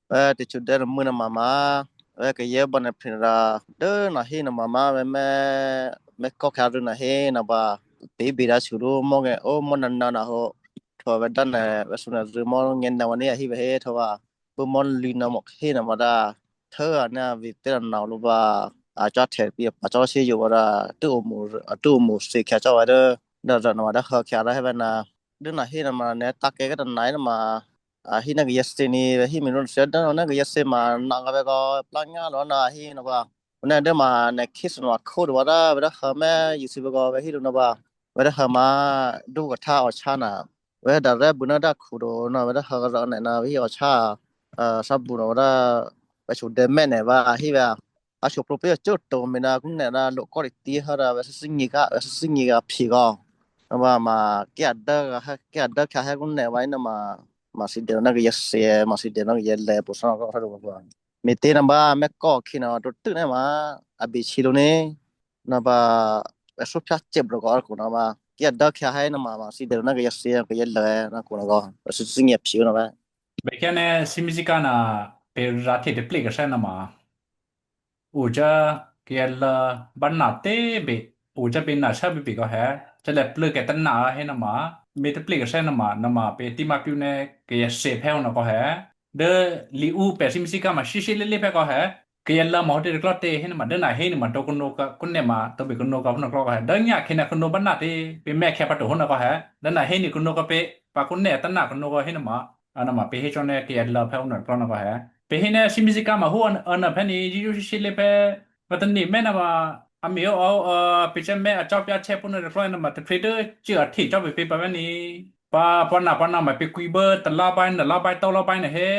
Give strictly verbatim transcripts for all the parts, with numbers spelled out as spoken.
Ve te chu der muna mama. Ve ke ye bana pin ra. De na hi na mama ve me me ko ka ru na hi na ba. Pe bi ra chu ru mo nge o mo na na na ho. Tho ve dan ve su na ru mo nge na wa ni hi ve he tho ba. Bu mo lu na mo hi na ma da. Thơ a na vi te na lu ba. A cha the pi pa cha se yo ba da. Tu mu tu mu se ka cha wa de. Da da na ma da ha ka da he ba na. De na hi na ma ne ta ke ka da na na ma. A hi na ke yese ni hi mi no se da na ke yese ma na ga be ko plan nya lo na hi na ba. Ne de ma ne kiss no ko do wa da be da ha me yi si be ko be hi do na ba. Be da ha ma du ko ta o cha na. Be da re bu na da ku do na be da ha ga ne na hi o cha. Sa bu no da be chu de me ne ba hi ba. A chu pro pe chu to mi na ku ne na lo ko ri ti ha da be si ngi ka be si ngi ka pi ko. Ba ma kia da ha kia da ka ha ku ne ba na ma ma si de na ke yese ma si de na ke le bu sa ko sa do ba. Mi te na ba me ko ki na to tu ne ma a bi chi lo ne na ba e so pya che bro ko ko na ba kia da kya hai na ma ma si de na ke yese ke ye le na ko na ko si si ngi pi na ba. Be kene si mi si ka na pe ra te de ple ke sa na ma. Uja ke la ba na te be uja be na sa be be ko he. Te le ple ke ta na he na ma. Me te ple ke sa na ma na ma pe ti ma pi ne ke ye se phe na ko he. De li u pe si mi si ka ma si si le le pe ko he. Ke ye la ma ho te klo te he na ma de na he ni ma to ko no ka ko ne ma to be ko no ka ko no klo ko he. De nya ke na ko no ba na te be me ke pa to ho na ko he. De na he ni ko no ka pe pa ko ne ta na ko no ko he na ma. Ana ma pe he chone ke ya la pe una plana ko he. Pe he ne si mi si ka ma hu an ana pe ni ji ju si le pe. Ba tan ni me na ma a mi o o pe che me a chop ya che pu na de plana ma te pe de chi a ti chop pe pa ni. Pa pa na pa na ma pe kui ba ta la ba na la ba to la ba na he.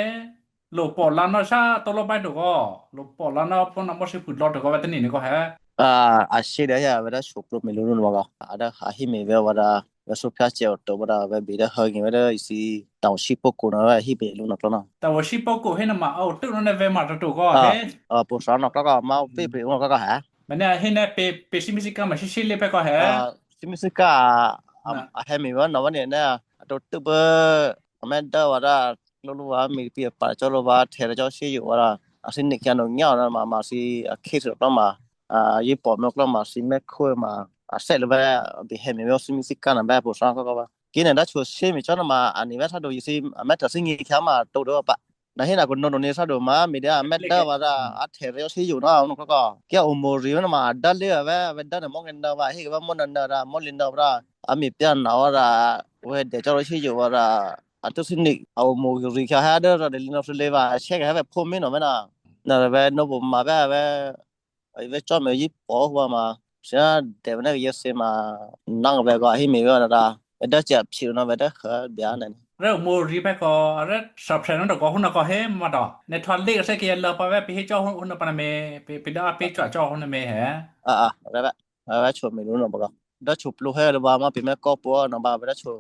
Lo po la na sa to la ba do ko. Lo po la na po na mo si pu lo do ko ba tan ni ko he. A a si de ya ba da su pro mi lu lu wa ga. A da a hi mi ve wa da. Ve su pya che to ba da ve bi da ha gi ve da isi ta shi po ko na hi be lu na to na. Ta wa shi po ko he na ma au tu no ne ve ma to ko he. A po sa na ka ka ma pe pe no ka ka ha. Ma ne he ne pe pe si mi si ka ma si si le pe ko he. A si mi si ka a he mi wa na wa ne na to tu ba ma da wa da lo lu wa mi pi pa cho lo wa the cho si yu wa da. A si ni kya no nya na ma ma si a ke so ma. A yi po me klo ma si me ko ma a se le ba bi he mi me o si mi si ka na ba po sa ko ba. Ki ne da chu si mi cho na ma a ni ba sa do yi si a me ta si ngi kya ma to do pa. Na hi na ko no no ni sa do ma mi da me da wa da a the re o si yu na no ko ko. Kya o mo ri na ma da le ba ba da na mo ngen da ba hi ba mo na na da mo lin da ba. A mi pya na wa da we de cho si yu wa da. A to si ni a o mo ri kya ha da da le no si le ba che ga ba po mi no me na. Na ba no bo ma ba ba. Ai ve cho me yi po hua ma. Sia de ne ye se ma nang ve ga hi mi ga da. E da cha chi no ve da ha bia ne. Re mo ri pe ko re sap se no ko hu na ko he ma da. Ne thwa le se ke la pa ve pi he cho hu na pa na me pi pi da pi cho cho hu na me he. A a re ba. A ve cho me no ba ga. Da cho plu he ba ma pi me ko po no ba ve da cho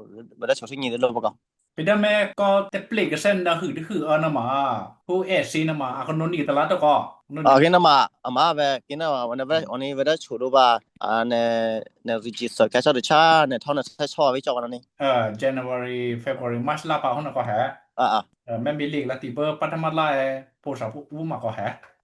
ve da cho si ni lo ba ga. Pida me ko te plik sen na hu hu ana ma. Hu e si na ma a ko no ni ta la to ko. No ni. A kina ma ama ve kina ma wana ve oni ve da churu ba a ne ne register ka cha cha ne thona sa cho ve cho ni. Eh, January, February, March la pa hona ko he. A a. Eh, me mi lik la ti ba pa ta ma la e po sa pu u ma ko he.